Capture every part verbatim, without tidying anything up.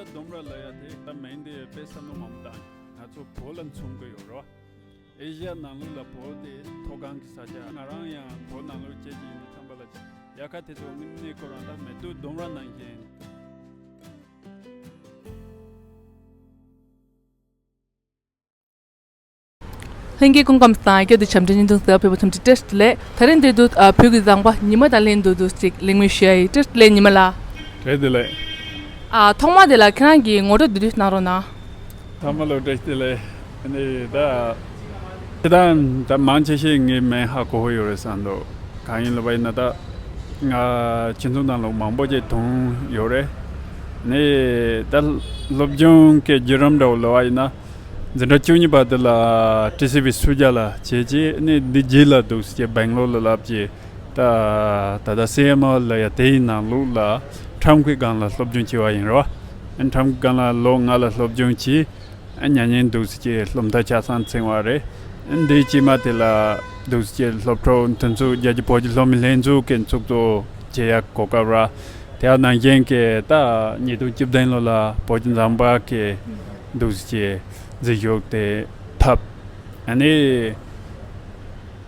ལྡུམ་ར་ལབ་ཡ་དེ་ད་མིང་དེ་དཔེ་བསམ་བློ་མང་པོ་བཏང་། ང་ཚོ་བོད་ལ་མཚོན་གི་ཡོད་རེད་བ། ཨེ་ཤི་ཡ་ནང་ལོགས་ལ་བོད་དེ་མཐོ་སྒང་གི་ས་ཆ། ང་རང་ཡང་བོད་ནང་ལོགས་སྐྱེས་ཀྱི་ཡིན་དུས་ཙམ་པ་ལ་ཡ་ག་དེ་ཚོ་དངོས་གནས་ཁོ་རང་ད་མེ་ཏོག་ལྡུམ་ར་ནང་བཞིན། ལྷན་རྒྱས་སྐུ་ཁམས་བཟང་། སྐྱབས་མགོན་བྱམས་སྒྲོན་བརྙན་ཐུང་གསར་པ་ཕེབས་པར་འཚམས་འདྲི་བཀྲ་ཤིས་བདེ་ལེགས། དེ་རིང་འདིར་དུ་ཨ་བོད་ཀྱི་བཟང་པོ་ཉི་མ་དང་ལྷན་དུ་དུ་ཅིག་གླེང་མོལ་ཞུ་ཡ་ཡིན། བཀྲ་ཤིས་བདེ་ལེགས་ཉི་མ་ལགས། བཀྲ་ཤིས་བདེ་ལེགས། ཨ་ཐོག་མ་དེ་ལ་ཁྱེད་རང་གི་ངོ་སྤྲོད་བསྡུས་བསྡུས་གནང་རོགས་གནང་། ཐོག་མ་ལ་བཀྲ་ཤིས་བདེ་ལེགས། ཨ་ནི་ད་ཁྱེད་རང་ད་མང་ཆེ་ཤས་ངའི་མིང་ཧ་གོ་གི་ཡོད་རེད་བསམ་འདུག་གང་ཡིན་ལབ་པ་ཡིན་ན་ད་ང་ཁྱེད་ཚོ་ནང་ལོགས་མང་པོ་ཅིག་མཐོང་ཡོད་རེད། ཨ་ནི་ད་སློབ་སྦྱོང་གི་བརྒྱུད་རིམ་འདྲ་བོ་ལབ་པ་ཡིན་ན། འཛིན་གྲྭ་བཅུ་གཉིས་པ་དེ་ལ་ཊི་སི་ཝི་སུ་ཇཱ་ལ་བྱས་རྗེས་ནི་འདི་རྗེས་ལ་འདུག་སེ་བྱས་སྦེང་ལོར་ལ་ལབ་རྗེས་ད་ད་ལྟ་སི་ཨེམ་ཨར་ལབ་ཡ་དེའི་ནང་ལོགས་ལ་ཁྲོམ་གྱི་སྒང་ལ་སློབ་སྦྱོང་བྱས་པ་ཡིན་རོ། ཁྲོམ་གྱི་སྒང་ལ་ལོ་ལྔ་ལ་སློབ་སྦྱོང་བྱས། ཉན་ཉན་འདུག་སེ་བྱས་སློབ་མཐར་ཆ་ཚང་ཚང་བ་རེད། འདིའི་རྗེས་མ་དེ་ལ་འདུག་སེ་བྱས་སློབ་ཕྲུག་མཐུན་ཚོགས་རྒྱལ་སྤྱིའི་བོད་ཀྱི་སློབ་མའི་ལྷན་ཚོགས་ཀྱི་ཚོགས་གཙོ་བྱེད་ཡ་གོ་སྐབས་རག་དེ་ཡང་ནང་བཞིན་གྱི་ད་ཉིས་སྟོང་བཅུ་བདུན་ལོ་ལ་བོད་ཀྱི་འཛམ་བུ་གི་འདུག་སེ་འཛུལ་ཞུགས་དེ་ཐོབ། ཨ་ནི་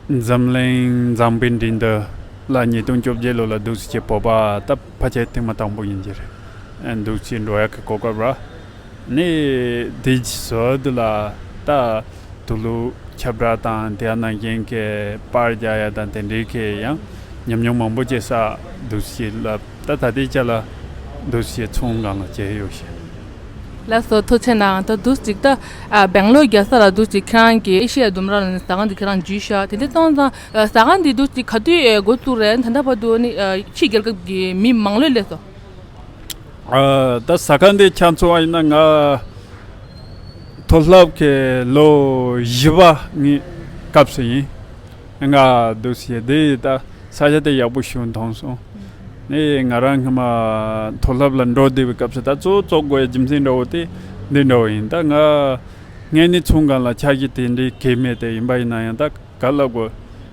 འཛམ་གླིང་མཛངས་པའི་འགྲན་བསྡུར་ལ་ཉིས་སྟོང་བཅོ་བརྒྱད་ལོ་ལ་འདུག་སེ་བོད་པ་ད་ཕལ་ཆེར་ཐེངས་མ་དང་པོ་ཡིན་གྱི་རེད། འདུག་སེ་འགྲོ་ཡག་གི་གོ་སྐབས་རག་ནི་དེ་བཟོ་དུ་ལ་ད་དུ་ལུ་ཁྱབ་བསྒྲགས་དང་དེ་ནང་བཞིན་གྱི་པར་རྒྱག་ཡ་དང་དེ་འདྲའི་གི་ཡང་ཉམས་མྱོང་མང་པོ་བྱེད་ས་འདུག་སེ་ལབ། ད་ད་ལྟའི་ཆ་ལ་འདུག་སེ་ཚོང་སྒང་ལ་བྱས་ཡོད་ཤག་ལགས་སོ། ཐུགས་རྗེ་གནང་། ད་འདུག་ཅིག་ད་ཨ་སྦེང་ལོར་རྒྱལ་ས་ལ་འདུག་ཅིག་ཁྱེད་རང་གི་ཨེ་ཤི་ཡ་ལྡུམ་ར་ལ་ནི་ཟ་ཁང་འདི་ཁྱེད་རང་འཇུས་ཤག་དེ་འདྲ་སོང་ཙང་ཨ་ཟ་ཁང་འདི་འདུག་ཅིག་ག་དུས་ཨེ་འགོ་བཙུགས་རེད། ད་ལྟ་བར་དུ་ནི་ཨ་ཕྱི་རྒྱལ་ཁབ་ཀྱི་མི་མང་ལོས་སླེབས་སོང་། ཨ་ད་ཟ་ཁང་འདི་ཆ་མཚོན་པ་ཡིན་ན་ང་མཐོ་སློབ་ཀྱི་ལོ་བཞི་པ་ངའི་སྐབས་སུ་ཡིན། ང་འདུག་སེ་དེ་ད་ས་ཆ་དེ་ཡག་པོ་ཞིག་མཐོང་སོང་། ནས་ང་རང་སྔ་མ་མཐོ་སློབ་ལ་འགྲོ་བསྡད་པའི་སྐབས་སུ་ད་གཙོ་བོ་བཙུགས་དགོས་ཡ་རྒྱུ་མཚན་འདྲ་བོ་དེ་འདི་འདྲ་བོ་ཡིན། ད་ང་སྔས་ནས་ཚོང་སྒང་ལ་ཆ་རྒྱུས་དེ་འདྲའི་གལ་མེད་དེ། ཡིན་པ་ཡིན་ན་ཡང་ད་ག་ལ་དགོས།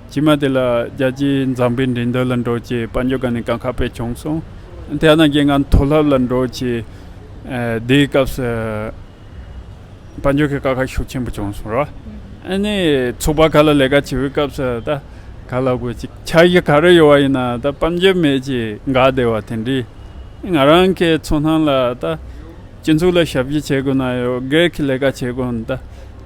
རྗེས་མ་དེ་ལ་རྒྱལ་སྤྱིའི་འཛམ་བུའི་འགྲན་བསྡུར་ལ་འགྲོ་བྱས་དཔལ་འབྱོར་སྒང་ནས་དཀའ་ཁག་དཔེ་བྱུང་སོང་། དེ་ཡང་ན་རྒན་ང་མཐོ་སློབ་ལ་འགྲོ་བྱས་ཨ་དེའི་སྐབས་སུ་དཔལ་འབྱོར་གྱི་དཀའ་ཁག་ཤུགས་ཆེན་པོ་བྱུང་སོང་ར། ཨ་ནི་ཚོགས་པ་ཁག་ལ་ལས་ཀ་བྱེད་པའི་སྐབས་སུ་ད་ག་ལ་དགོས་ཅིག་ཆ་རྒྱུས་ག་རེ་ཡོད་པ་ཡིན་ན་ད་དཔལ་འབྱོར་མེད་ཅིག་འགག་བསྡད་པ་དེ་འདྲའི། ང་རང་གི་ཚོང་ཁང་ལ་ད་སྤྱི་ཚོགས་ལ་ཞབས་ཕྱི་བྱེད་དགོས་ན་ཡང་སྒེར་གྱི་ལས་ཀ་བྱེད་དགོས་ན་ད་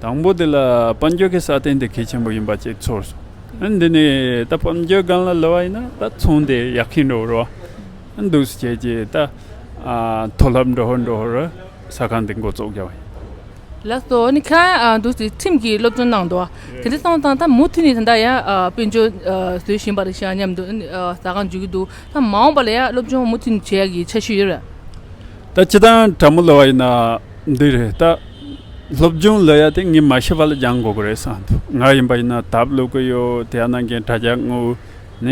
དང་པོ་དེ་ལ་དཔལ་འབྱོར་གྱི་སྲ་བརྟན་དེ་གལ་ཆེན་པོ་ཡིན་པ་ཅིག་ཚོར་སོང་། ཨ་འདི་ནས་ད་དཔལ་འབྱོར་སྒང་ལ་ལབ་པ་ཡིན་ན་ད་ཚོང་དེ་ཡག་གི་འགྲོ་རོགས། ཨ་འདུག་སེ་བྱས་རྗེས་ད་ཨ་མཐོ་སློབ་འགྲོ་ཧོ་འགྲོ་ཧོ་ར་ཟ་ཁང་དེ་འགོ་བཙུགས་རྒྱག་པ་ཡིན། ལགས་སོ། ནི་ཁྱེད་རང་ཨ་འདུག་སེ་ཁྲིམས་ཀྱི་སློབ་སྦྱོང་གནང་འདུག་དེ་འདྲ་སོང་ཙང་ད་མུ་མཐུད་ནས་ད་ལྟ་ཡང་ཨ་དཔལ་འབྱོར་ཨ་བཟོ་བཞིན་པ་རེད་ཤག་སྙམ་དུ་ནི་ཨ་ཟ་ཁང་འཇུག་གི་འདུག་ད་མ་འོངས་པ་ལ་ཡང་སློབ་སྦྱོང་མུ་མཐུད་ནས་བྱེད་ཡག་གི་འཆར་གཞི་ཡོད་རེད། ད་སྤྱིར་བཏང་དྲང་མོ་ལབ་པ་ཡིན་ན་འདི་རེད། ད་སློབ་སྦྱོང་ལབ་ཡ་དེ་ངས་མ་ཤེས་པ་ལ་སྦྱང་དགོས་ཀྱི་རེད་བསམ་འདུག་ང་ཡིན་པ་ཡིན་ན་དེབ་ཀློག་གི་ཡོད། དེ་ཡང་ན་ངས་དྲ་རྒྱ་ངོ་ནས་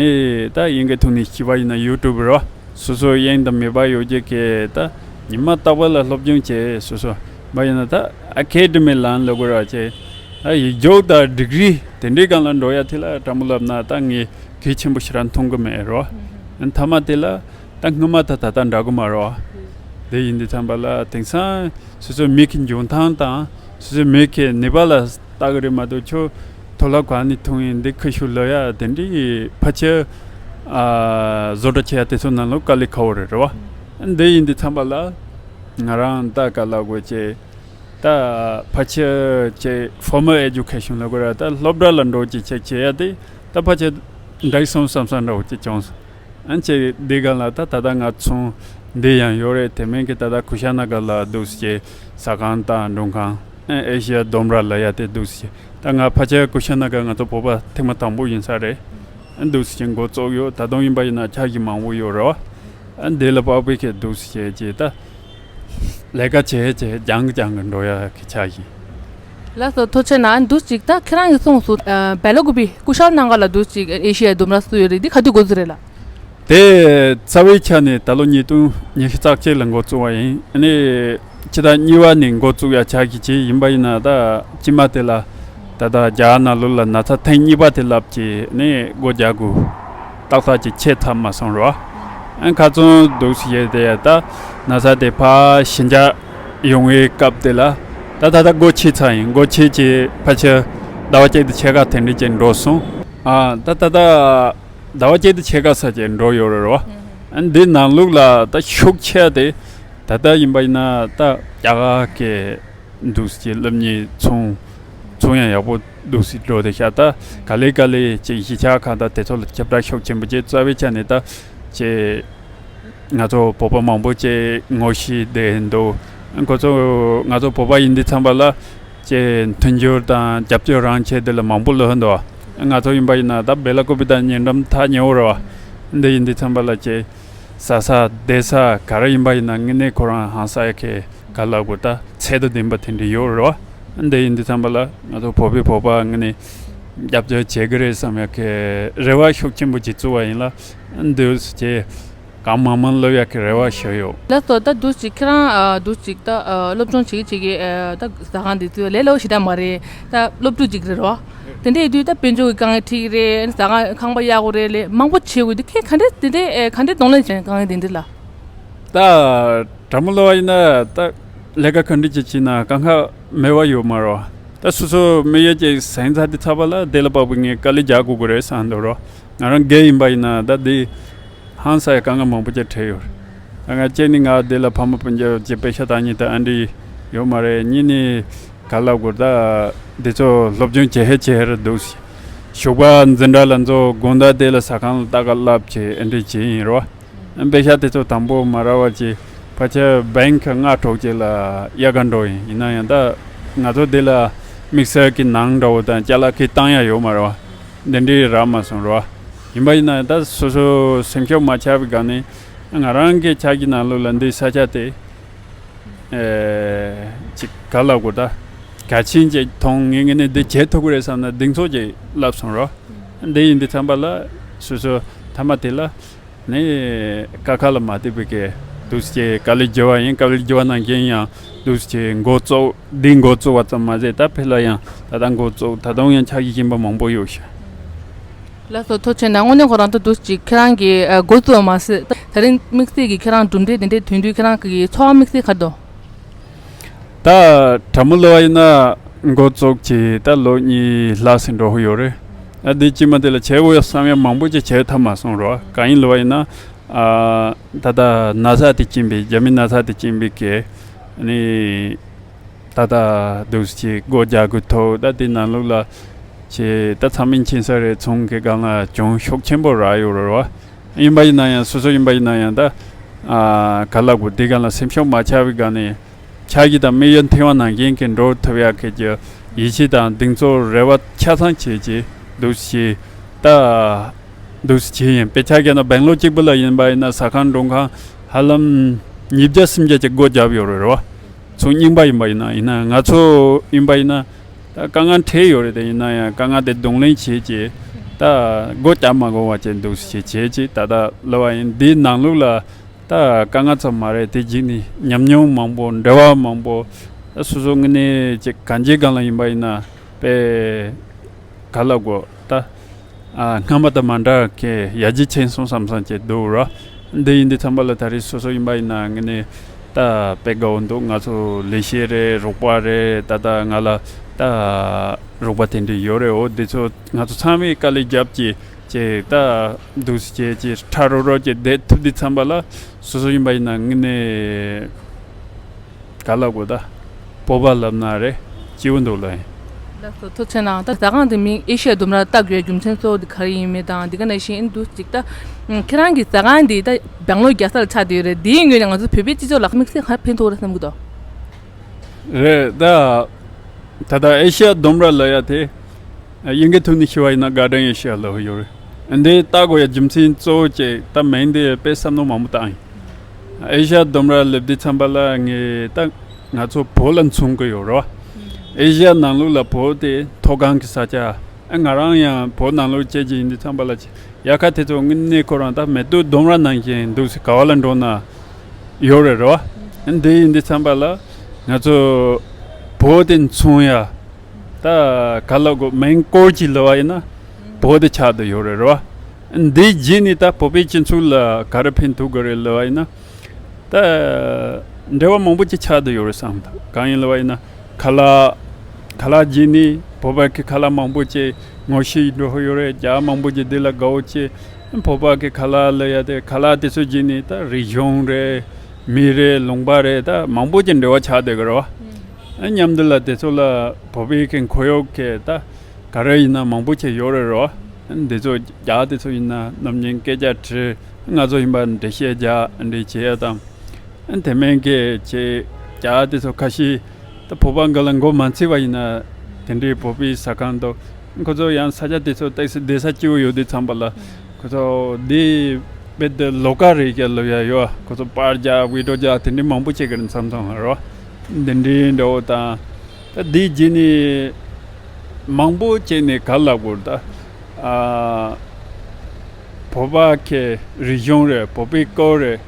ད་དབྱིན་སྐད་ཐོག་ནས་ཞུས་པ་ཡིན་ན་ཡུ་ཊུབ་རེད་བ། སོ་སོ་དབྱིན་དང་མེད་པ་ཡོད་རྒྱུ་གི་ད་ཉི་མ་རྟག་པར་ལ་སློབ་སྦྱོང་བྱས། སོ་སོ་མ་ཡིན་ན་ད་ཨ་ཁེ་ཌི་མི་ལན་ལབ་དགོས་ར་བྱས། ད་ཡིག་རྒྱུགས་དང་ཌི་གི་རི་དེ་འདྲའི་སྒང་ལ་འགྲོ་ཡ་དེ་ལ་དྲང་མོ་ལབ་ན་ད་ངས་གལ་ཆེན་པོ་ཞེ་དྲག་མཐོང་གི་མེད་རོ། མཐའ་མ་དེ་ལ་ད་སྔོན་མ་ད་ད་ལྟ་འདྲ་གི་མ་རོ། དེ་ཡིན་དུས་ཙམ་པ་ལ་དེང་སང་སོ་སོའི་མི་གི་འཇོན་ཐང་དང་སོ་སོའི་མི་གི་ནུས་པ་ལ་ལྟ་གི་རེད་མ་གཏོགས་ཁྱོད་མཐོ་སློབ་གང་ནས་ཐོན་ཡིན་འདི་ཁ་ཤུ་ལོ་ཡ་དེ་འདྲའི་ཕལ་ཆེར་ཨ་བཟོ་གྲྭ་ཆེ་ཡ་དེ་ཚོ་ནང་ལོགས་དཀའ་ལས་ཁག་པོ་རེད་རེད་བ། འདི་ཡིན་དུས་ཙམ་པ་ལ་ང་རང་ད་ག་ལ་དགོས་ཅེ་ད་ཕལ་ཆེར་ཅེ་ཕོར་མལ་ཨེ་ཌུ་ཁེ་ཤན་ལབ་དགོས་ར། ད་སློབ་གྲྭ་ལ་འགྲོ་ཅེ་ཆེ་ཆེ་ཡ་དེ་ད་ཕལ་ཆེར་འདྲ་གི་སོང་བསམ་བསམ་འདྲ་བོ་ཅིག་བྱུང་སོང་། ཨ་ནི་ཅེ་འདི་ག་ལ་ད་ད་ལྟ་ང་ཚོང་འདི་ཡང་ཡོད་རེད། དེ་མིན་གི་ད་ལྟ་ཀུ་ཤ་ན་ག་ལ་འདུག་སེ་ཟ་ཁང་དང་མགྲོན་ཁང་ཨ་ཨེ་ཤི་ཡ་ལྡུམ་ར་ལབ་ཡ་དེ་འདུག་སེ་ད་ང་ཕལ་ཆེར་ཀུ་ཤ་ན་ག་ང་ཚོ་བོད་པ་ཐེངས་མ་དང་པོ་ཡིན་ས་རེད། ཨ་འདུག་སེ་འགོ་བཙུགས་ཡོད། ད་དུང་ཡིན་པ་ཡིན་ན་འཆར་གཞི་མང་པོ་ཡོད་རེད་བ། ཨ་འདི་ལ་དཔག་པའི་གི་འདུག་སེ་ཅེ་ད་ལས་ཀ་བྱས་བྱས་སྦྱང་སྦྱང་གི་འགྲོ་ཡ་གི་འཆར་གཞི། ལགས་སོ། ཐུགས་རྗེ་གནང་། འདུག་ཅིག་ད་ཁྱེད་རང་གིས་གསུངས་སོང་། ཨ་སྦེ་ལ་ཀུ་པི་ཀུ་ཤལ་ན་ག་ལ་འདུག་ཅིག་ཨེ་ཤི་ཡའི་ལྡུམ་ར་སུ་ཡོད་རེད། འདི་ག་དུས་འགོ་བཙུགས་རེད་ལགས། དེ་རྩ་བའི་ཆ་ནས་ད་ལོ་ཉིས་སྟོང་ཉི་ཤུ་རྩ་གཅིག་ལ་འགོ་བཙུགས་པ་ཡིན། ཨ་ནི་ཕྱི་ཟླ་གཉིས་པ་ནས་འགོ་བཙུགས་ཡ་འཆར་གཞི་བྱས་ཡིན་པ་ཡིན་ན་ད་སྤྱི་མ་དེ་ལ་ད་ལྟ་རྒྱ་གར་ནང་ལོགས་ལ་ན་ཚ་ཐེངས་གཉིས་པ་དེ་ལབ་ཀྱི་ནས་སྒོ་རྒྱག་དགོས་ཏག་ཏག་ཅིག་ཆད་ཚར་མ་སོང་རོ། ཨ་ཁ་ཚོན་འདུག་སེ་ཡོད་དེ་ཡ། ད་ན་ཚ་དེ་ཕར་ཞི་འཇགས་ཡོང་བའི་སྐབས་དེ་ལ་ད་ད་ལྟ་སྒོ་ཕྱེ་ཚར་ཡིན། སྒོ་ཕྱེ་བྱས་ཕལ་ཆེར་ཟླ་བ་གཅིག་དང་ཕྱེད་ཀ་དེ་འདྲ་ཅིག་འགྲོ་སོང་། ཨ་ད་ད་ལྟ་ཟླ་བ་གཅིག་དང་ཕྱེད་ཀ་ཙམ་ཅིག་འགྲོ་ཡོད་རེད་བ། ཨ་འདི་ནང་ལོགས་ལ་ད་ཤུགས་ཆེ་དེ་ད་ལྟ་ཡིན་པ་ཡིན་ན་ད་རྒྱ་གར་གྱི་འདུག་སེ་སློབ་གཉེར་ཚོང་ཚོང་ཡང་ཡག་པོ་འདུག་སེ་འགྲོ་བསྡད་ཤག་ད་ག་ལེ་ག་ལེ་ཅིག་གཞིས་ཆགས་ཁག་དང་དེ་ཚོ་ལ་ཁྱབ་བསྒྲགས་ཤུགས་ཆེན་པོ་བྱས། རྩ་བའི་ཆ་ནས་ད་ཅིག་ང་ཚོ་བོད་པ་མང་པོ་ཅིག་ངོ་ཤེས་བསྡད་འདུག་ཁོ་ཚོ་ང་ཚོ་བོད་པ་ཡིན་དུས་ཙམ་པ་ལ་ཅིག་མཐུན་འགྱུར་དང་རྒྱབ་སྐྱོར་རང་བྱས་དེ་ལ་མང་པོ་ལོས་འདུག་ང་ཚོ་ཡིན་པ་ཡིན་ན་ད་སྦེ་ལ་ཀོ་པི་དང་ཉེ་འགྲམ་ཐག་ཉེ་བོ་རེད་བ། འདི་ཡིན་དུས་ཙམ་པ་ལ་ཅིག་ཟ་ས་བསྡད་ས་ག་རེ་ཡིན་པ་ཡིན་ན་དངོས་གནས་ཁོ་རང་ཧང་སང་ཡ་གི་ག་ལབ་དགོས། ད་ཚད་དང་ལྡན་པ་དེ་འདྲ་ཡོད་རེད་བ། འདི་ཡིན་དུས་ཙམ་པ་ལ་ང་ཚོ་བོད་པའི་བོད་པ་དངོས་གནས་རྒྱབ་སྐྱོར་བྱེད་ཀྱི་རེད་བསམ་ཡ་གི་རེ་བ་ཤུགས་ཆེན་པོ་ཅིག་བཙུགས་པ་ཡིན་ལ། འདི་ཅིག་གང་མང་མང་སློབ་ཡག་གི་རེ་བ་ཞུ་ཡོད། ལགས་སོ། ད་འདུག་ཅིག་ཁྱེད་རང་ཨ་འདུག་ཅིག་ད་ཨ་སློབ་སྦྱོང་བྱེད་ཀྱི་བྱེད་ཀྱི་ཨ་ད་ཟ་ཁང་འདི་ཚོའི་ལས་སླ་པོ་ཞེ་དྲག་མ་རེད། ད་སློབ་ཕྲུག་ཅིག་རེད་རོ། དེ་འདྲ་ཡིན་དུས་ད་དཔལ་འབྱོར་གྱི་དཀའ་ངལ་འཕྲད་ཀྱི་རེད། ཟ་ཁང་ཁང་པ་གཡར་དགོས་རེད། ལས་མང་པོ་བྱེད་དགོས་དུས་ཁྱེད་ག་འདྲས་དེ་འདྲས་ཨེ་ག་འདྲས་གདོང་ལེན་བྱས་དཀའ་ངལ་དེ་འདྲས་ལ། ད་དྲ་མོ་ལོ་བ་ཡིན་ན་ད་ལས་ཀ་ག་འདྲས་ཅིག་བྱས་ན་དཀའ་ངལ་མེད་པ་ཡོད་མ་རེད། ད་སོ་སོ་དམིགས་ཡུལ་ཅིག་ཟིན་ཚར་དུས་ཙམ་པ་ལ་དེ་ལ་དཔག་པའི་ངས་དཀའ་ལས་རྒྱག་དགོས་ཀྱི་རེད་བསམ་འདུག་རོ། ང་རང་སྒེར་ཡིན་པ་ཡིན་ན་ད་འདི་ཧང་སང་ཡ་དཀའ་ངལ་མང་པོ་ཅིག་འཕྲད་ཡོད་རེད། ང་གཅིག་ནི་ང་འདི་ལ་ཕ་མ་སྤུན་ཀྱག་ཅིག་པེ་ཤ་བཏང་མཁན་དང་ཨ་འདྲས་ཡོད་མ་རེད། གཉིས་ནི་ག་ལབ་དགོས། ད་འདི་ཚོ་སློབ་སྦྱོང་བྱེད་ཧེ་བྱེད་ཧེ་རེད་འདུག་ཞོགས་པ་འཛིན་གྲྭ་ལ་འཛུལ། དགོང་དག་དེ་ལ་ཟ་ཁང་ལ་ལྟ་ག་བསླབ་བྱས་ཨ་འདྲས་བྱས་ཡིན་རོ། པེ་ཤ་དེ་ཚོ་དང་པོ་མ་རག་པ་བྱས་ཕལ་ཆེར་བེང་ཁ་ལྔ་དྲུག་ཅིག་ལ་གཡར་ག་འགྲོ་ཡིན། ཡིན་ན་ཡང་ད་ང་ཚོ་འདི་ལ་དམིགས་བསལ་གྱི་ནང་འདྲ་བོ་དང་ཅ་ལག་གི་བཏང་ཡ་ཡོད་མ་རེད་བ། འདི་འདྲའི་རག་མ་སོང་རེད་བ། ཡིན་པ་ཡིན་ན་ད་སོ་སོ་སེམས་ཤུགས་མ་ཆག་པའི་སྒང་ནས་ང་རང་གི་ཆ་རྐྱེན་ནང་ལོགས་ལ་འདི་ས་ཆ་དེ་ཨེ་ཅིག་ག་ལབ་དགོས། ད་གལ་ཆེན་ཅིག་མཐོང་། ངས་ངས་ནས་འདི་བྱེད་ཐུབ་ཀྱི་རེད་བསམ་ན་གདེང་ཚོད་ཅིག་བསླབ་སོང་རེད་བ། འདི་ཡིན་དུས་ཙམ་པ་ལ་སོ་སོ་མཐའ་མ་དེ་ལ་ནས་ཀ་ཁ་ལ་མ་བལྟས་པའི་གི་འདུག་སེ་དཀའ་ལས་བརྒྱབ་པ་ཡིན། དཀའ་ལས་བརྒྱབ་པ་ནང་བཞིན་ཡང་འདུག་སེ་འགོ་བཙུགས། འདི་འགོ་བཙུགས་པ་ཙམ་མ་ཟད་ད་ཕར་ལ་ཡང་ད་ལྟ་འགོ་བཙུགས། ད་དུང་ཡང་ཆ་ཤས་གཞན་པ་མང་པོ་ཡོད་ཤག་ལགས་སོ། ཐུགས་རྗེ་ཆེ་གནང་། དངོས་གནས་ཁོ་རང་ད་འདུག་ཅིག་ཁྱེད་རང་གིས་ཨ་འགོ་བཙུགས་པ་མ་ཟད་ད་རིང་དམིགས་བསལ་གྱི་ཁྱེད་རང་གྲུབ་འབྲས་དེ་འདྲའི་ཐོན་དུས་ཁྱེད་རང་གི་ཚོར་བ་དམིགས་བསལ་ག་རེ་འདུག་ད་དྲ་མོ་ལོ་བ་ཡིན་ན་འགོ་བཙུགས་བྱས་ད་ལོ་གཉིས་ལྷག་ཙམ་འགྲོ་གི་ཡོད་རེད། ད་འདི་སྐྱེས་མ་དེ་ལ་བྱེད་དགོས་ཡ་བསམ་ཡ་མང་པོ་ཅིག་བྱེད་ཐབས་མ་སོང་རོ། གང་ཡིན་ལབ་པ་ཡིན་ན་ཨ་ད་ལྟ་ན་ཚ་དེ་ཅན་པའི་རྒྱ་མི་ན་ཚ་དེ་ཅན་པའི་གི་ནི་ད་ལྟ་འདུག་སེ་སྒོ་རྒྱག་དགོས་ཐུག་ད་དེ་ནང་ལོགས་ལ་ཅིག་ད་ཚང་མས་མཁྱེན་གསལ་རེད། ཚོང་གི་སྒང་ལ་གྱོང་ཤུགས་ཆེན་པོ་རག་ཡོད་རེད་བ། ཡིན་པ་ཡིན་ན་ཡང་སོ་སོ་ཡིན་པ་ཡིན་ན་ཡང་ད་ཨ་ག་ལབ་དགོས། དེ་སྒང་ལ་སེམས་ཤུགས་མ་ཆག་པའི་སྒང་ནས་ཆ་རྐྱེན་དང་དམིགས་ཡུལ་མཐུན་པ་ནང་བཞིན་གྱི་འགྲོ་ཐུབ་ཡག་གི་ཡིད་ཆེས་དང་གདེང་ཚོད་རེ་བ་ཆ་ཚང་བྱས་བྱས་འདུག་སེ་ད་འདུག་སེ་བྱས་ཡིན། དཔེ་ཆ་བཞག་ན་སྦེང་ལོར་གཅིག་པུ་ལ་ཡིན་པ་ཡིན་ན་ཟ་ཁང་མགྲོན་ཁང་ཧ་ལམ་ཉིས་བརྒྱ་སུམ་བརྒྱ་ཅིག་སྒོ་བརྒྱབ་ཡོད་རེད་བ། ཚོང་རྙིང་པ་ཡིན་པ་ཡིན་ན། ཡིན་ན་ང་ཚོ་ཡིན་པ་ཡིན་ན་ད་དཀའ་ངལ་འཕྲད་ཡོད་རེད། དེ་ཡིན་ན་ཡང་དཀའ་ངལ་དེ་གདོང་ལེན་བྱེད་ཀྱི་ད་སྒོ་བརྒྱབ་མ་དགོས་པ་བྱས་འདུག་སེ་བྱེད་ཀྱི་ད་ལྟ་ལབ་པ་ཡིན། འདིའི་ནང་ལོགས་ལ་ད་དཀའ་ངལ་ཙམ་མ་རེད། དེ་རྗེས་ནས་ཉམས་མྱོང་མང་པོ་འབྲེལ་བ་མང་པོ་ད་སོ་སོ་དངོས་གནས་ཅིག་གང་ཅིའི་སྒང་ལ་ཡིན་པ་ཡིན་ན་དཔེ་ག་ལབ་དགོས། ད་ཨ་སྔ་མ་དང་མ་འདྲ་གི་ཡར་རྒྱས་ཕྱིན་སོང་བསམ་བསམ་བྱས་འདུག་ར། འདི་ཡིན་དུས་ཙམ་པ་ལ་ད་རེས་སོ་སོ་ཡིན་པ་ཡིན་ན་ངས་ནི་ད་དཔེ་དགའ་བོ་འདུག་ང་ཚོ་ལས་བྱེད་རེད། རོགས་པ་རེད། ད་ལྟ་ང་ལ་ད་རོགས་པ་དེ་འདྲ་ཡོད་རེད། འོ་འདི་ཚོ་ང་ཚོ་ཚང་མས་དཀའ་ལས་རྒྱབ་ཀྱི་ཅེས་ད་འདུག་སེ་བྱས་ཀྱི་ཁྲ་རོ་རོ་ཀྱི་བསྡད་ཐུབ་དུས་ཙམ་པ་ལ་སོ་སོ་ཡིན་པ་ཡིན་ན་ངས་ནི། ག་ལབ་དགོས། ད་སྤོབས་པ་ལབ་ན་རེད། སྐྱིད་པོ་འདུག་ལབ་ཡིན། ལགས་སོ། ཐུགས་རྗེ་གནང་། ད་ཟ་ཁང་དེ་མིང་ཨེ་ཤི་ཡ་ལྡུམ་ར་བཏགས་དགོས་རྒྱུ་མཚན་གཙོ་བོ་དེ་ག་རེ་ཡིན་མིན་དང་། དེ་ག་ནང་བཞིན་འདུག་ཅིག་ད་ཁྱེད་རང་གི་ཟ་ཁང་དེ་ད་སྦེང་ལོར་རྒྱལ་ས་ལ་ཆགས་བསྡད་ཡོད་རེད། དེའི་ངོས་ནས་ང་ཚོ་བོད་པའི་སྤྱི་ཚོགས་ལ་དམིགས་བསལ་ག་རེ་ཕན་ཐོགས་རེད་བསམ་གྱི་འདུག་རེད། ད་ད་ལྟ་ཨེ་ཤི་ཡ་ལྡུམ་ར་ལབ་ཡ་དེ། དབྱིན་སྐད་ཐོག་ནས་ཞུ་བ་ཡིན་ན་Garden Asia ལབ་ཡོད་རེད། འདི་བཏགས་དགོས་ཡ་རྒྱུ་མཚན་གཙོ་བོ་གཅིག་ད་མིང་འདི་དཔེ་བསམ་བློ་མང་པོ་བཏང་ཡིན། ཨེ་ཤི་ཡ་ལྡུམ་ར་སླེབས་དུས་ཙམ་པ་ལ་ངས་ད་ང་ཚོ་བོད་ལ་མཚོན་གྱི་ཡོད་རེད་བ། ཨེ་ཤི་ཡ་ནང་ལོགས་ལ་བོད་དེ་མཐོ་སྒང་གི་ས་ཆ། ཨ་ང་རང་ཡང་བོད་ནང་ལོགས་སྐྱེས་ཀྱི་ཡིན་དུས་ཙམ་པ་ལ་དབྱར་ཁ་དེ་ཚོ་དངོས་གནས་ཁོ་རང་ད་མེ་ཏོག་ལྡུམ་ར་ནང་བཞིན་འདུག་སེ་ག་བ་ལ་འགྲོ་ན་ཡོད་རེད་རེད་བ། འདི་ཡིན་དུས་ཙམ་པ་ལ་ང་ཚོ་བོད་དེ་མཚོན་ཡ། ད་ག་ལབ་དགོས། མིང་སྐོར་གྱི་ལབ་པ་ཡིན་ན་བོད་དེ་ཆགས་བསྡད་ཡོད་རེད་རེད་བ། འདིའི་རྗེས་ནས་ད་བོད་པའི་སྤྱི་ཚོགས་ལ་ག་རེ་ཕན་ཐོགས་གི་རེད་ལབ་པ་ཡིན་ན། ད་འབྲེལ་བ་མང་པོ་ཅིག་ཆགས་བསྡད་ཡོད་རེད་བསམ་འདུག་གང་ཡིན་ལབ་པ་ཡིན་ན། ཁ་ལག་ཁ་ལག་བརྒྱུད་ནས་བོད་པ་གི་ཁ་ལག་མང་པོ་ཅིག་ངོ་ཤེས་འགྲོ་ཡོད་རེད། རྒྱ་མང་པོ་ཅིག་འདི་ལ་དགའ་བོ་ཅིག་བོད་པ་གི་ཁ་ལག་ལབ་ཡ་དེ། ཁ་ལག་དེ་ཚོ་བརྒྱུད་ནས་ད་རིག་གཞུང་རེད། མི་རེད། ལུང་པ་རེད། ད་མང་པོ་ཅིག་འབྲེལ་བ་ཆགས་བསྡད་གི་རེད་བ། མཉམ་དུ་ལ་དེ་ཚོ་ལ་བོད་པའི་གི་ཁོར་ཡུག་གི་ད་ག་རེ་ཡིན་ན་མང་པོ་ཅིག་ཡོད་རེད་རོ། འདི་ཚོ་རྒྱ་དེ་ཚོ་ཡིན་ན་ནམ་རྒྱུན་སྐད་ཆ་དྲིས། ང་ཚོ་ཡིན་པ་འགྲེལ་བཤད་རྒྱག་འདི་བྱེད་ཡ་དང་། དེ་མིན་གྱི་ཅིག་རྒྱ་དེ་ཚོ་ཁ་ཤས་ད་བོད་པ་འགའ་ལ་མགོ་མ་ཚོས་པ་ཡིན་ན། དེ་འདྲའི་བོད་པའི་ཟ་ཁང་དུ་ཁོ་ཚོ་ཡང་ས་ཆ་དེ་ཚོ་ཏོག་ཙམ་བསྡད་ས་སྐྱིད་པོ་ཡོད་དུས་ཙམ་པ་ལ། ཁོ་ཚོ་འདི་དཔེ་དེ་ལོ་ཀ་རེད་ཀྱི་ལབ་ཡ་ཡོད། ཁོ་ཚོ་པར་རྒྱག་བི་ཌིའོ་རྒྱག་དེ་འདྲའི་མང་པོ་བྱེད་ཀྱི་རེད། མཚམས་མཚམས་ལ་རོ། འདི་འདྲའི་འདྲ་བོ་དང་། ད་འདིའི་རྗེས་ནས་མང་པོ་བྱས་ནས་ག་ལབ་དགོས་རེད་ད། ཨ། བོད་པ་གི་རིག་གཞུང་རེད། བོད་པའི་སྐོར་རེད།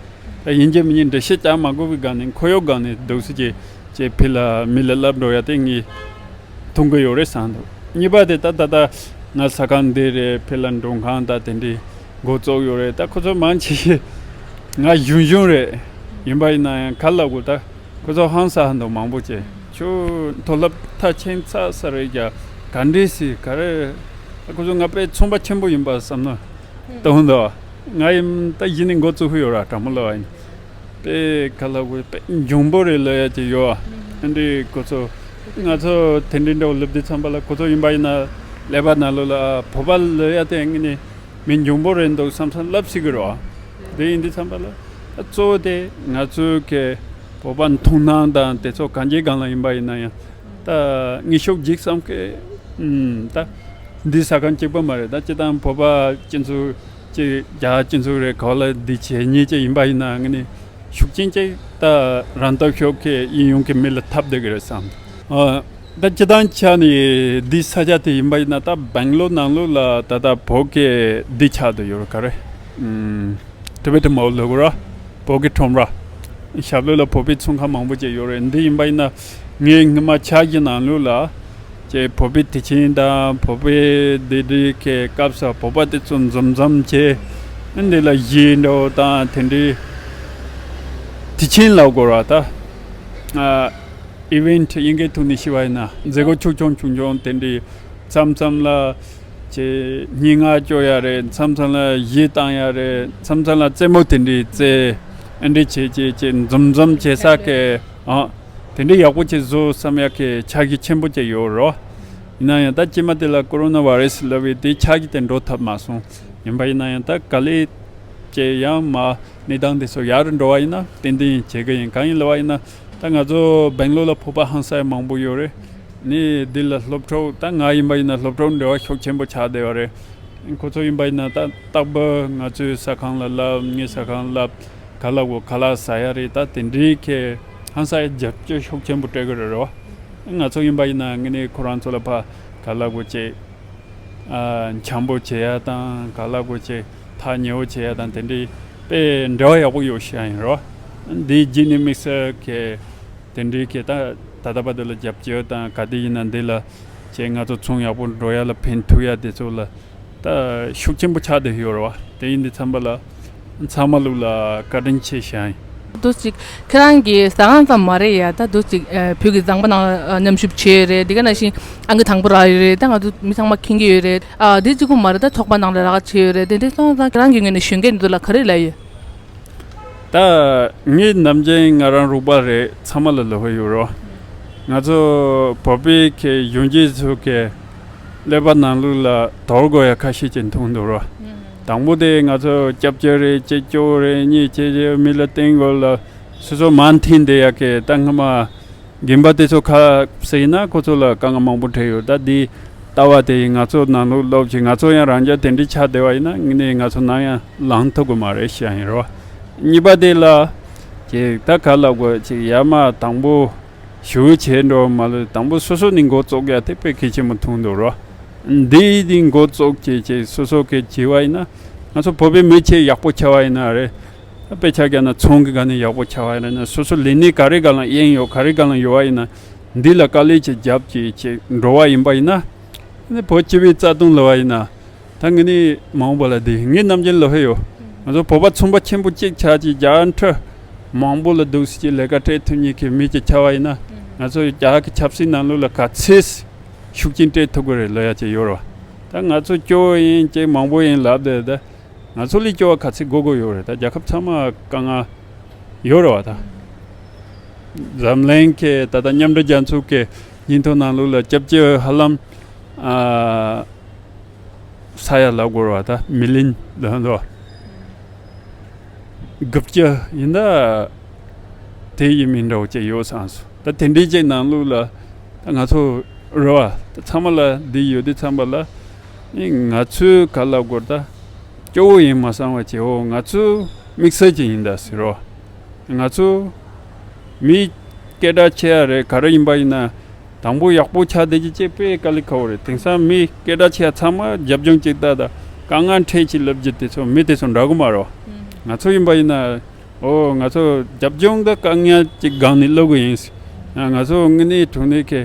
ད་ཡིན་གཅིག་མིན་གཅིག་འགྲེལ་བཤད་རྒྱག་མ་དགོས་པའི་སྒང་ནས་ཁོར་ཡུག་སྒང་ནས་འདུག་སེ་ཅིག་ཅིག་ཕི་ལ་མི་ལ་ལབ་འགྲོ་ཡ་དེ་ངས་མཐོང་གི་ཡོད་རེད་བསམ་འདུག་གཉིས་པ་དེ་ད་ད་ད་ང་ཟ་ཁང་འདི་རེད། ཕི་ལ་མགྲོན་ཁང་ད་དེ་འདྲའི་འགོ་བཙུགས་ཡོད་རེད། ད་ཁོ་ཚོ་མང་ཆེ་ཤོས་ང་གཞོན་གཞོན་རེད། ཡིན་པ་ཡིན་ན་ཡང་ག་ལབ་དགོས་ད། ཁོ་ཚོ་ཧང་སང་ཧ་འདུག་མང་པོ་བྱས། ཁྱོད་མཐོ་སློབ་མཐར་ཕྱིན་ཚར་ས་རེད་ཀྱ་ག་འདྲས་སི་ག་རེ། ཁོ་ཚོ་ང་དཔེ་ཚོང་པ་ཆེན་པོ་ཡིན་པ་བསམ་ན་ད་ཧུན་དོ། ང་ཡིན་ད་གཞི་ནས་འགོ་བཙུགས་ཧུ་ཡོད་ར་དྲང་མོ་ལབ་པ་ཡིན། དཔེ་ག་ལབ་དགོས། དཔེ་འཇོན་པོ་རེད་ལབ་ཡ་ཅིག་ཡོད་ཨ། འདི་ཁོ་ཚོ་ང་ཚོ་དེ་འདྲའི་འདྲ་བོ་ལབ་དུས་ཙམ་པ་ལ་ཁོ་ཚོ་ཡིན་པ་ཡིན་ན་ཀླད་པ་ནང་ལོགས་ལ་ཨ་བོད་པ་ལབ་ཡ་དེ་ངས་ནས་མི་འཇོན་པོ་རེད་འདུག་བསམ་བསམ་ལབ་སྲིད་གི་རེད་བ། དེ་ཡིན་དུས་ཙམ་པ་ལ་ད་གཙོ་བོ་དེ་ང་ཚོའི་གི་བོད་པ་མཐོང་སྣང་དང་དེ་ཚོ་གང་ཅིའི་སྒང་ལ་ཡིན་པ་ཡིན་ན་ཡང་ད་ངེས་ཤུགས་འཇིགས་བསམ་གི་ཨུམ་ད་འདི་ཟ་ཁང་གཅིག་པ་མ་རེད། ད་སྤྱིར་བཏང་བོད་པ་སྤྱི་ཚོགས་ཅིག་རྒྱ་སྤྱི་ཚོགས་རེད་ག་བ་ལ་འདི་བྱེད་ཉེས་ཅིག་ཡིན་པ་ཡིན་ན་ངས་ནི་ཤུགས་རྐྱེན་ཅིག་ད་རང་སྟོབས་ཤུགས་ཀྱིས་གཡས་གཡོན་གྱི་མི་ལ་ཐེབས་བསྡད་གི་རེད་བསམ། ཨ། ད་སྤྱིར་བཏང་ཆ་ནས་འདི་ས་ཆ་དེ་ཡིན་པ་ཡིན་ན་ད་སྦེང་ལོར་ནང་ལོགས་ལ་ད་ལྟ་བོད་ཀྱི་འདི་ཆགས་བསྡད་ཡོད་རེད། ག་རེ། ཨུམ། ཊི་བེ་ཊི་མོལ་ལབ་དགོས་ར། བོད་ཀྱི་ཁྲོམ་ར། ཞབས་ལོ་ལ་བོད་པའི་ཚོང་ཁང་མང་པོ་ཅིག་ཡོད་རེད། འདི་ཡིན་པ་ཡིན་ན་ངས་སྔོན་མ་ཆ་གི་ནང་ལོགས་ལ་ཅེ་བོད་པའི་དུས་ཆེན་དང་བོད་པའི་འདི་འདྲའི་གི་སྐབས་སུ་བོད་པ་དེ་ཚོ་འཛོམས་འཛོམས་བྱས། འདི་ལ་གཞས་འདྲ་བོ་དང་དེ་འདྲའི་དུས་ཆེན་ལབ་དགོས་ར་ད། ཨ། ཨི་ཝེན་ཊི་དབྱིན་སྐད་ཐོག་ནས་ཞུས་པ་ཡིན་ན་མཛད་སྒོ་ཆུང་ཆུང་ཆུང་ཆུང་དེ་འདྲའི་མཚམས་མཚམས་ལ་ཅེ་སྙན་ངག་སྐྱོར་ཡ་རེད། མཚམས་མཚམས་ལ་གཞས་བཏང་ཡ་རེད། མཚམས་མཚམས་ལ་རྩེད་མོ་དེ་འདྲའི་རྩེ། ཨ་འདྲ་བྱས་བྱས་བྱས་འཛོམས་འཛོམས་བྱེད་ས་གི་ཨ་དེ་འདྲའི་ཡག་པོ་ཅིག་བཟོ་བསམ་ཡ་གི་འཆར་གཞི་ཆེན་པོ་ཅིག་ཡོད་རོ། ཡིན་ན་ཡང་ད་སྐྱེས་མ་དེ་ལ་ཀོ་རོ་ན་བྷ་རེ་སི་ལབ་པའི་དེ་འཆར་གཞི་དེ་འགྲོ་ཐུབ་མ་སོང་། ཡིན་པ་ཡིན་ན་ཡང་ད་ག་ལེ་ཅེ་ཡང་མ་གནས་སྟངས་དེ་ཚོ་ཡག་རུ་འགྲོ་བ་ཡིན་ན་ཏན་ཏན་བྱེད་གི་ཡིན། གང་ཡིན་ལབ་པ་ཡིན་ན། ད་ང་ཚོ་སྦེང་ལོར་ལ་བོད་པ་ཧང་སང་མང་པོ་ཡོད་རེད། ནི་འདི་ལ་སློབ་ཕྲུག་ད་ང་ཡིན་པ་ཡིན་ན་སློབ་ཕྲུག་འབྲེལ་བ་ཤུགས་ཆེན་པོ་ཆགས་བསྡད་པ་རེད། ཁོ་ཚོ་ཡིན་པ་ཡིན་ན་ད་རྟག་པར་ང་ཚོའི་ཟ་ཁང་ལ་ལབ། ངའི་ཟ་ཁང་ལབ། ག་ལ་གོ་ག་ལ་ཟ་ཡ་རེད། ད་དེ་འདྲའི་གི་ཧང་སང་རྒྱབ་སྐྱོར་ཤུགས་ཆེན་པོ་སྤྲད་གི་རེད་རོ། ང་ཚོ་ཡིན་པ་ཡིན་ན་ངས་ནི་ཁོ་རང་ཚོ་ལ་ཕ་ག་ལ་གོ་ཅེ། ཨ། འཆམ་པོ་བྱེད་ཡ་དང་ག་ལ་གོ་ཅེ་ཐག་ཉེ་བོ་བྱེད་ཡ་དང་དེ་འདྲའི་དཔེ་འབྲེལ་བ་ཡག་པོ་ཡོད་ཤག་ཡིན་རོ། འདིའི་རྗེས་ནས་དམིགས་བསལ་གི་དེ་འདྲའི་གི་ད་ད་ལྟ་བར་དུ་ལ་རྒྱབ་སྐྱོར་དང་ག་དེ་ཡིན་ན་འདི་ལ་ཅེ་ང་ཚོ་ཚོང་ཡག་པོ་འགྲོ་ཡ་ལ་ཕན་ཐོགས་ཡ་དེ་ཚོ་ལ་ད་ཤུགས་ཆེན་པོ་ཆགས་བསྡད་ཡོད་རེད་བ། དེ་ཡིན་དུས་ཙམ་པ་ལ་ཚང་མ་ལུགས་ལ་བཀའ་དྲིན་ཆེ་ཞུ་ཡ་ཡིན། དུ་ཅིག་ཁྱེད་རང་གི་ཟ་ཁང་ཙམ་མ་རེད་ཡ། ད་དུ་ཅིག་ཨ་བོད་ཀྱི་ཟམ་པ་ནང་མཉམ་ཞུགས་བྱས་ཡོད་རེད། དེ་ག་ནང་བཞིན་ཨང་ཀི་དང་པོ་རག་ཡོད་རེད། ད་ང་ཚོ་མི་ཚང་མ་མཁྱེན་གྱི་ཡོད་རེད། ཨ་དེ་གཅིག་པུ་མ་རེད། ད་ཚོགས་པ་ནང་ལ་རག་བྱས་ཡོད་རེད། དེ་འདྲ་སོང་ཙང་ཁྱེད་རང་གི་ངོས་ནས་གཞོན་སྐྱེས་འདི་ལ་ག་རེ་ལབ་ཡོད། ད་ངས་ནམ་རྒྱུན་ང་རང་རོགས་པ་རེད། ཚང་མ་ལ་ལབ་ཡོད་རོ། ང་ཚོ་བོད་པའི་གི་གཞོན་སྐྱེས་ཚོ་གི་ཀླད་པ་ནང་ལོགས་ལ་དོར་དགོས་ཡ་ཁ་ཤས་ཅིག་མཐོང་འདུག་རོ། དང་པོ་དེ་ང་ཚོ་སྐྱབས་བཅོལ་རེད། སྐྱབས་བཅོལ་རེད། གཉིས་ཁྱེད་ཀྱི་མི་ལ་བརྟེན་དགོས་ལ་སོ་སོ་མ་མཐུན་བསྡད་ཡ་གི་ད་སྔ་མ་རྒན་པ་དེ་ཚོ་ཁ་གསལ་ན་ཁོ་ཚོ་ལ་དཀའ་ངལ་མང་པོ་འཕྲད་ཡོད། ད་འདི་ལྟ་བ་དེ་ཡིས་ང་ཚོ་ནང་ལོགས་ལོབས་ཀྱི་ང་ཚོ་ཡང་རང་རྒྱལ་དེ་འདྲའི་ཆགས་བསྡད་པ་ཡིན་ན་ངས་ནས་ང་ཚོ་ནང་ཡང་ལངས་ཐུབ་ཀྱི་མ་རེད་ཞུ་ཡ་ཡིན་རོ། གཉིས་པ་དེ་ལ་ཅིག་ད་ག་ལབ་དགོས། ཅིག་ཡར་མར་དང་པོ་ཞུ་བྱེད་འགྲོ་མ་ལོས་དང་པོ་སོ་སོ་ནས་འགོ་བཙུགས་ཡ་དེ་དཔེ་གལ་ཆེན་པོ་མཐོང་འདུག་རོ། འདི་འདི་འགོ་བཙུགས་བྱེད་ཅིག་སོ་སོ་གི་བྱས་པ་ཡིན་ན་ང་ཚོ་བོད་པའི་མི་ཆེ་ཡག་པོ་ཆགས་པ་ཡིན་ན་རེད། དཔེ་ཆ་བརྒྱབ་ན་ཚོང་གི་སྒང་ནས་ཡག་པོ་ཆགས་པ་ཡིན་ན་སོ་སོ་ལས་གནས་ག་རེ་སྒང་ལ་གཡེང་ཡོད་ག་རེ་སྒང་ལ་ཡོད་པ་ཡིན་ན་འདི་ལ་དཀའ་ལས་ཅིག་རྒྱབ་ཅིག་ཅིག་འགྲོ་བ་ཡིན་པ་ཡིན་ན་ནི་བོད་སྤྱི་པའི་རྩ་དོན་ལ་བ་ཡིན་ན་ད་ ད་ངས་ནི་མ་འོངས་པ་ལ་འདི་ངས་ནམ་རྒྱུན་ལབ་ཧེ་ཡོད། ང་ཚོ་བོད་པ་ཚོང་པ་ཆེན་པོ་གཅིག་ཆགས་ཀྱི་རྒྱ་ཁྲི་མང་པོ་ལ་འདུག་སེ་ཅིག་ལས་ཀ་སྤྲད་ཐུབ་མཁན་གྱི་མི་གཅིག་ཆགས་པ་ཡིན་ན། ང་ཚོ་རྒྱ་གི་ཆབ་སྲིད་ནང་ལོགས་ལ་ག་ཚད་ཤུགས་རྐྱེན་སྤྲད་ཐུབ་ཀྱི་རེད་ལབ་ཡ་ཅིག་ཡོད་རེད་བ། ད་ང་ཚོ་སྐྱོ་བོ་ཡིན་ཅིག་མང་པོ་ཡིན་ལབ་བསྡད་ད། ང་ཚོ་ལས་སྐྱོ་བ་ག་ཚད་དགོས་དགོས་ཡོད་རེད། ད་རྒྱལ་ཁབ་ཚང་མ་དཀའ་ངལ་ཡོད་རེད་བ་ད། འཛམ་གླིང་གི་ད་ལྟ་མཉམ་འབྲེལ་རྒྱལ་ཚོགས་ཀྱི་སྙན་ཐོ་ནང་ལོགས་ལ་སྐྱབས་བཅོལ་ཧ་ལམ་ཨ་ས་ཡ་ལབ་དགོས་རེད་བ་ད་མི་ལི་ཡོན་ལབ་འདུག་དགུ་བཅུ་ཡིན་ད། དེ་ཡིན་མིན་འདྲ་བོ་ཅིག་ཡོད་བསམ་སོང་། ད་དེ་འདྲའི་ཅིག་ནང་ལོགས་ལ་ད་ང་ཚོ་རེད་བ། ད་ཚང་མ་ལ་འདི་ཡོད་དུས་ཙམ་པ་ལ་ནི་ང་ཚོའི་ག་ལབ་དགོས་རེད་ད། སྐྱོ་བོ་ཡིན་མ་བསམ་པ་བྱེད་འོ། ང་ཚོ་དམིགས་བསལ་གྱི་ཡིན་ད་ཟེར་རོ། ང་ཚོ་མི་སྐད་གྲགས་ཆེ་ཡ་རེད་ག་རེ་ཡིན་པ་ཡིན་ན། དང་པོ་ཡག་པོ་ཆགས་བསྡད་ཀྱི་ཅེས་དཔེ་དཀའ་ལས་ཁག་པོ་རེད། དེང་སང་མི་སྐད་གྲགས་ཆེ་ཡ་ཚང་མ་རྒྱབ་ལྗོངས་ཅིག་ལྟ་ད་དཀའ་ངལ་འཕྲད་ཅིག་ལབ་རྒྱུ་དེ་ཚོ་མི་དེ་ཚོ་འདྲ་གི་མ་རེད། ང་ཚོ་ཡིན་པ་ཡིན་ན་འོ་ང་ཚོ་རྒྱབ་ལྗོངས་ད་དཀའ་ངལ་ཅིག་སྒང་ནས་སླེབས་གི་ཡིན། ང་ཚོ་དངོས་གནས་དྲང་གནས་ཀྱི་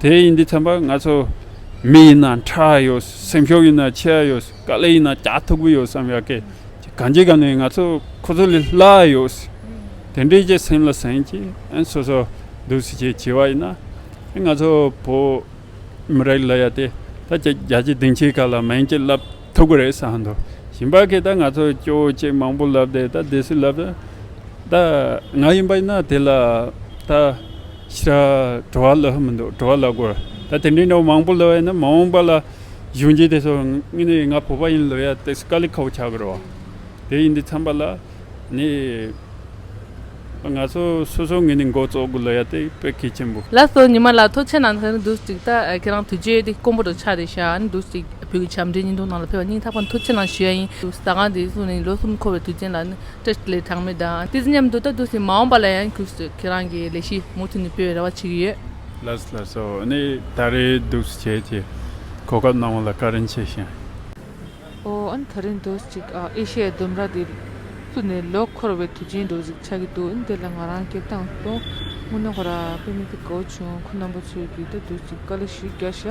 དེ་ཡིན་དུས་ཙམ་པ་ང་ཚོ་མི་ཡིན་ན་ཕྲ་ཡོད། སེམས་ཤུགས་ཡིན་ན་ཆེ་ཡ་ཡོད། དཀའ་ལས་ཡིན་ན་རྒྱག་ཐུབ་ཀྱི་ཡོད་བསམ་ཡག་གི་གང་ཅི་གང་ནས་ང་ཚོ་ཁོ་ཚོ་ལས་སླ་ཡོད། དེ་འདྲའི་ཅིག་སེམས་ལ་སེམས་ཀྱི་ཨན་སོ་སོ་འདུག་སེ་ཅིག་བྱས་པ་ཡིན་ན་ང་ཚོ་བོད་མི་རིགས་ལ་ཡ་དེ་ད་ཅིག་རྒྱལ་སྤྱི་སྡིངས་ཆའི་ཁ་ལ་མིང་ཅིག་ལབ་ཐུབ་ཀྱི་རེད་བསམ་འདུག་གཞན་པ་གིས་ད་ང་ཚོ་སྐྱོ་བོ་ཅིག་མང་པོ་ལབ་དེ་ད་སྡེ་སྲིད་ལབ་ད་ང་ཡིན་པ་ཡིན་ན་དེ་ལ་ད་ཞེ་དྲག་དྲི་བ་ལབ་མི་འདུག་དྲི་བ་ལབ་དགོས་རེད། ད་དེ་འདྲའི་འདྲ་བོ་མང་པོ་ལབ་ཡིན་ན་མ་འོངས་པ་ལ་གཞོན་སྐྱེས་དེ་ཚོ་ངས་ནི་ང་བོད་པ་ཡིན་ལབ་ཡ་དེ་དཀའ་ལས་ཁག་པོ་ཆགས་ཀྱི་རེད་བ། དེ་ཡིན་དུས་ཙམ་པ་ལ་ནི། ང་ཚོ་སོ་སོ་ངོས་ནས་འགོ་བཙུགས་དགོས་ལབ་ཡ་དེ་དཔེ་གལ་ཆེན་པོ། ལགས་སོ། ཉི་མ་ལགས་ཐུགས་རྗེ་གནང་། ད་ནི་འདུག་ཅིག་ད་ཁྱེད་རང་དུས་ཚོད་དེ་དཀོན་པོ་རུ་ཆགས་རེད་ཤག་ཨ་ནི་འདུག་ཅིག་བོད་ཀྱི་བྱམས་འབྲེལ་བརྙན་ཐུང་ནང་ལ་ཕེབས་པ་སྙིང་ཐག་པ་ནས་ཐུགས་རྗེ་གནང་ཞུ་ཡ་ཡིན། ཟ་ཁང་དེ་ཚོ་ནས་ལོ་གསུམ་འཁོར་བའི་དུས་ཆེན་ལ་ནི་བཀྲ་ཤིས་བདེ་ལེགས་གྲངས་མེད་དང་དེ་ཚོ་མཉམ་དུ་ད་འདུག་ཅིག་མ་འོངས་པ་ལ་ཡང་ཁྱེད་རང་གི་ལས་གཞི་མུ་མཐུད་ནས་སྤེལ་བའི་རེ་བ་བྱེད་ཀྱི་ཡོད། ལགས་སོ་ལགས་སོ། ཨ་ནི་ད་རེས་འདུག་སེ་བྱས་ཀྱི་གོ་སྐབས་གནང་བ་ལ་བཀའ་དྲིན་ཆེ་ཞུ། ཨོ་ཨ་ནི་ད་རིང་འདུག་ཅིག་ཨ་ཨེ་ཤེ་ཡའི་ལྡུམ་ར་འདི་བཙུགས་ནས་ལོ་འཁོར་བའི་དུས་ཆེན་འདུག་ཅིག་ཆགས་ཀྱི་འདུག་ཨ་ནི་དེ་ལ་ང་རང་སྐད་བཏང་སོང་། དངོས་གནས་ཁོ་ར་དཔེ་མི་སྲིད་དགའ་བོ་བྱུང་། ཁོ་རྣམ་པ་ཚོས་ཀྱིས་ད་འདུག་ཅིག་དཀའ་ལས་ཞེ་པོ་རྒྱག་ཤག་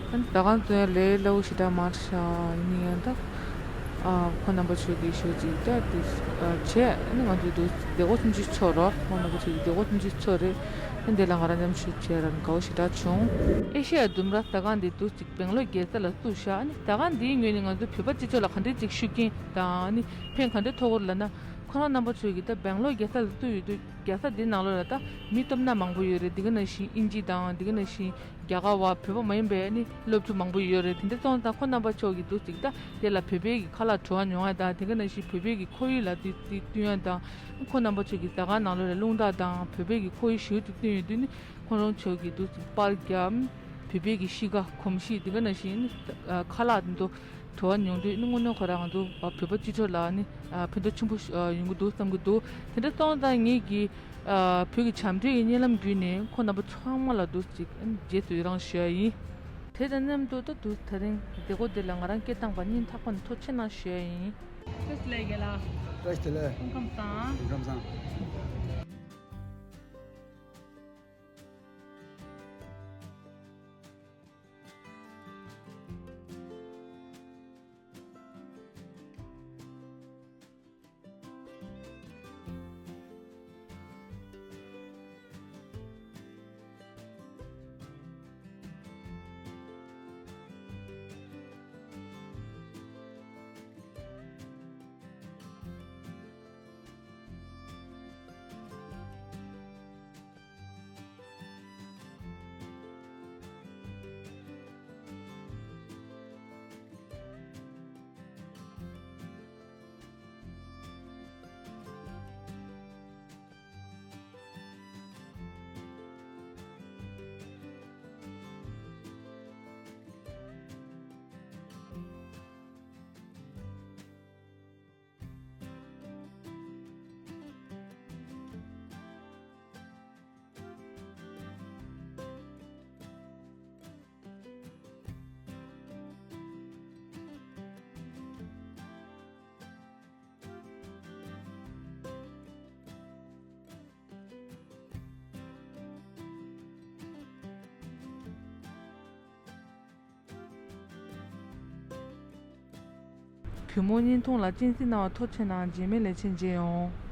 ཨ་ནི་ཟ་ཁང་བཙོང་ཡ་ལས་སླ་པོ་ཞེ་དྲག་མ་རེད་ཤག་ཡིན་ན་ཡང་ད་ཨ་ཁོ་རྣམ་པ་ཚོས་ཀྱིས་ཞེ་པོ་ཅིག་ད་འདུག་ཨ་བྱས། ཨ་ནི་ང་ཚོས་འདུག་བདེ་སྐྱིད་ཐུགས་རྗེ་ཆེ་ཞུ་རོགས། ཁོ་རྣམ་པ་ཚོས་ཀྱིས་བདེ་སྐྱིད་ཐུགས་རྗེ་ཆེ་ཞུ་རེད། ཨ་ནི་དེ་ལ་ང་རང་མཉམ་ཞུགས་བྱས་ར་ནི་དགའ་བོ་ཞེ་དྲག་བྱུང་། ཨེ་ཤེ་ཡ་ལྡུམ་ར་ཟ་ཁང་འདི་འདུག་ཅིག་སྦེང་ལོར་རྒྱལ་ས་ལ་བཙུགས་ཤག་ཨ་ནི་ཟ་ཁང་འདིའི་ངོས་ནས་ང་ཚོ་བོད་པ་སྤྱི་ཚོགས་ལ་ག་འདྲས་ཅིག་ཤུགས་རྐྱེན་དང་ཨ་ནི་ཕན་ག་འདྲས་ཐོགས་ཀྱི་ཡོད་ལབ་ན། ཁོ་རང་རྣམ་པ་ཚོས་ཀྱིས་ད་སྦེང་ལོར་རྒྱལ་ས་ལ་བཙུགས་ཡོད་དུས་རྒྱལ་ས་འདིའི་ནང་ལོགས་ལ་ད་མི་སྟོབས་ན་མང་པོ་ཡོད་རེད། འདི་ག་ནང་བཞིན་དབྱིན་ཇི་དང་འདི་ག་ནང་བཞིན་རྒྱ་གར་བ་བོད་པ་མ་ཡིན་པའི་ཨ་ནི་སློབ་ཕྲུག་མང་པོ་ཡོད་རེད། དེ་འདྲ་སོང་ཙང་ཁོ་རྣམ་པ་ཚོ་གིས་འདུག་ཅིག་ད་དེ་ལ་བོད་པའི་གི་ཁ་ལག་བྲོ་བ་མྱོང་ཡ་དང་དེ་ག་ནང་བཞིན་བོད་པའི་གི་ཁོར་ཡུག་ལ་དུས་ཚོད་བསྟུན་ཡ་དང་ཁོ་རྣམ་པ་ཚོས་ཀྱིས་ཟ་ཁང་ནང་ལོགས་ལ་རླུང་རྟ་དང་བོད་པའི་གི་ཁོར་ཡུག་ཞེ་པོ་ཅིག་བསྟན་ཡོད་དུས་ནི། ཁོ་རང་ཚོ་གིས་འདུག་ཅིག་པར་རྒྱབ། བོད་པའི་གི་གཤིས་ཀ་གོམས་གཤིས་དེ་ག་ནང་བཞིན་ནི་ཁ་ལག་དེ་ཚོ་བྲོ་བ་མྱོང་དུས་ནི་དངོས་གནས་ཁོ་རང་ང་ཚོ་བོད་པ་སྤྱི་ཚོགས་ལ་ནི་ཕན་ཐོགས་ཆེན་པོ་ཡོང་གི་འདུག་བསམ་གི་འདུག་དེ་འདྲ་སོང་ཙང་ངེད་ཀྱིས་བོད་ཀྱི་བྱམས་འབྲེལ་གྱི་བརྙན་ལམ་བརྒྱུད་ནས་ཁོང་རྣམ་པ་ཚང་མ་ལ་འདུག་ཅིག་རྗེས་སུ་ཡི་རང་ཞུ་ཡ་ཡིན། དེ་དང་མཉམ་དུ་ད་འདུག་ད་རིང་མཛད་སྒོ་འདི་ལ་ང་རང་སྐད་བཏང་བ་སྙིང་ཐག་པ་ནས་ཐུགས་རྗེ་ཆེ་གནང་ཞུ་ཡ་ཡིན། བཀྲ་ཤིས་བདེ་ལེགས་རྒན་ལགས། བཀྲ་ཤིས་བདེ་ལེགས། སྐུ་ཁམས་བཟང་། སྐུ་ཁམས་བཟང་། གུས་མོ་བརྙན་ཐུང་ལ་གཅེས་འཛིན་གནང་བར་ཐུགས་རྗེ་ཆེ་གནང་། རྗེས་མའི་ལེ་ཚན་མཇལ་ཡོང་།